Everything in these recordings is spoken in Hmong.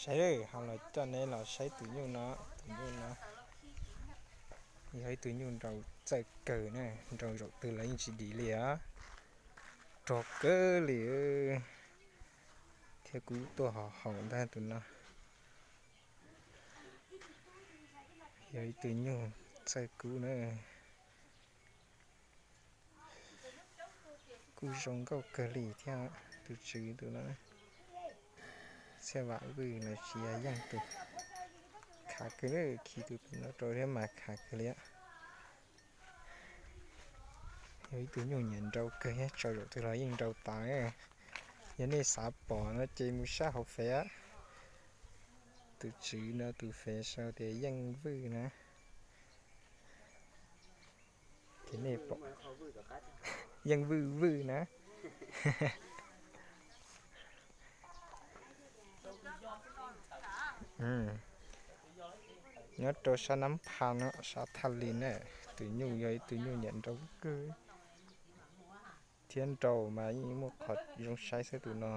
Saib, ho los coj neb los saib tus nyuj no, tus nyuj no yog ib tug nyuj nrau txawj kawg na, nrau zaum twg los yeej tsis dim li os. Rog kawg li thiab kuj tuaj haum haum ntag tus no. Yog ib tug nyuj txawj kub na. Kuj zoo nkauj kawg li thiab tus tswv tus no. Txhiaj Vam Vwj los sis yog Yeej tus khav kawg, khi tus pem no rau thiab mas khav kawg li. Yog ib tug nyuj nyiam nrau kawg thiab, tso zaum twg los yeej nrau tas. Yog nej xav pom no ces mus saib hauv fev. Tus tswv no tus fev sau tias Yeej Vwj na. Ces nej pom Yeej Vwj Vwj na. Nyob rau sab Nab Pha no, sab Thaj Lis na. Tus nyuj yog ib tug nyuj nyiam nrau kawg thiab nrau mas yeej muaj qhov zoo saib xwb tus no.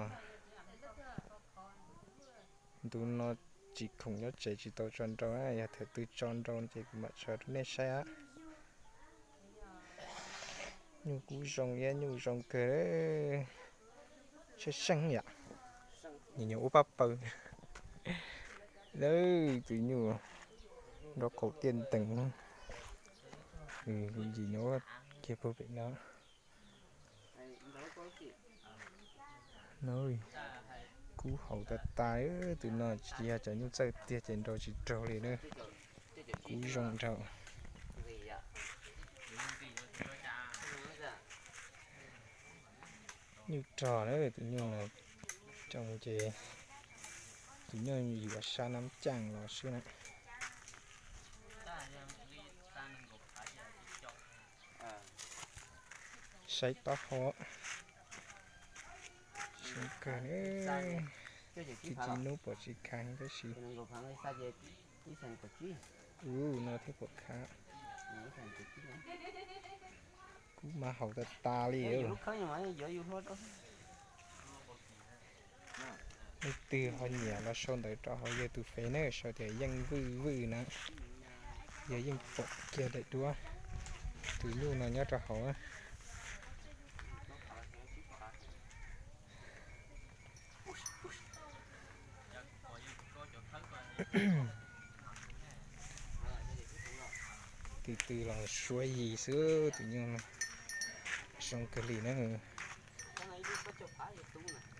Ntu no tsis khoom nyob tsev tsis tau tso nrau, yog thaum twg tso nrau ces kuv mam tso rau nej saib. Nyuj kub zoo thiab nyuj zoo kawg, seej seej yom. Nyiam nyiam ua paj paws. Tus nyuj nrau qaum tiaj ntees, ntsis nyob kiag puag pem no. No, kub haum tas tas, tus no tsis yog cov nyuj txawj tiag ces nrau tsis raug li na. Kub zoo nrau. Nyuj rog na, tus nyuj no coj mus ces tus nyuj yuav sab Nab Caaj los xwb na. Saib taub hau, zoo kawg, tsis tsis nub pom tsis khav tab sis ub no thiab pom khav. Kub mas haum tas tas li. Leej twg ho nyiam los sau ntawv rau hauv yawg tus fev na, sau tias Yeej Vwj Vwj na, yog yeej pom kiag daim duab tus nyuj no nyob rau hauv. Tus twg los suab yig xwb, tus nyuj zoo kawg li na.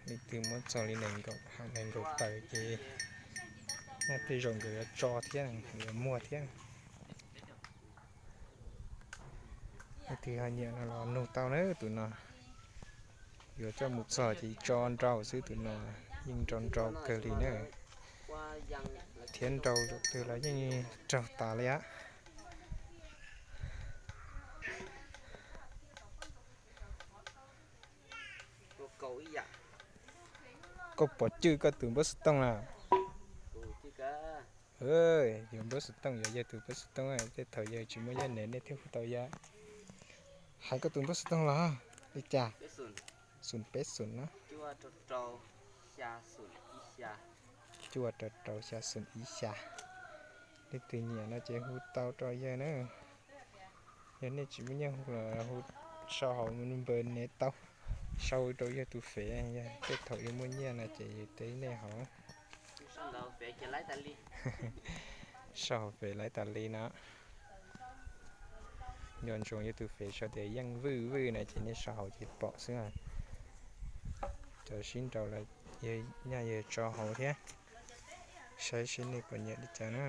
Leej twg muab txog li nees nkaum, nees nkaum tawm ces nyob tej zaum nkawd yuav tso thiab, yuav muag thiab. Leej twg ho nyiam no los nug tau na, tus no yuav coj mus txog ces tso nrau xwb, tus no yeej nrau nrau kawg li na. Thiab nrau zaum twg los yeej raug tas li a. Koj pom cwj koj tus npawb xov tooj na? Yus npawb xov tooj, yog yawg tus npawb xov tooj, tej thaum yawg tsis muaj nyiaj ne nej thiaj hu tau yawg. Hais koj tus npawb xov tooj los li cas? Xoom peb xoom na. Cuaj rau rau xya xoom ib xya. Leej twg nyiam no ces hu tau rau yawg na. Yog nej tsis muaj nyiaj hu los hu, sau hauv npawb ne tau, sau rau yawg tus fev, yog tej thaum yawg muaj nyiaj no ces yawg teb nej hauv. Sau hauv fev laiv tas li na. Nco ntsoov yawg tus fev sau tias Yeej Vwj Vwj na ces nej sau hauv ces pom xwb. Cov sib nraus los yog nyaj yawg tso hauv thiab. Saib seb nej puas nyiam li cas na.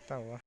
Tau ua.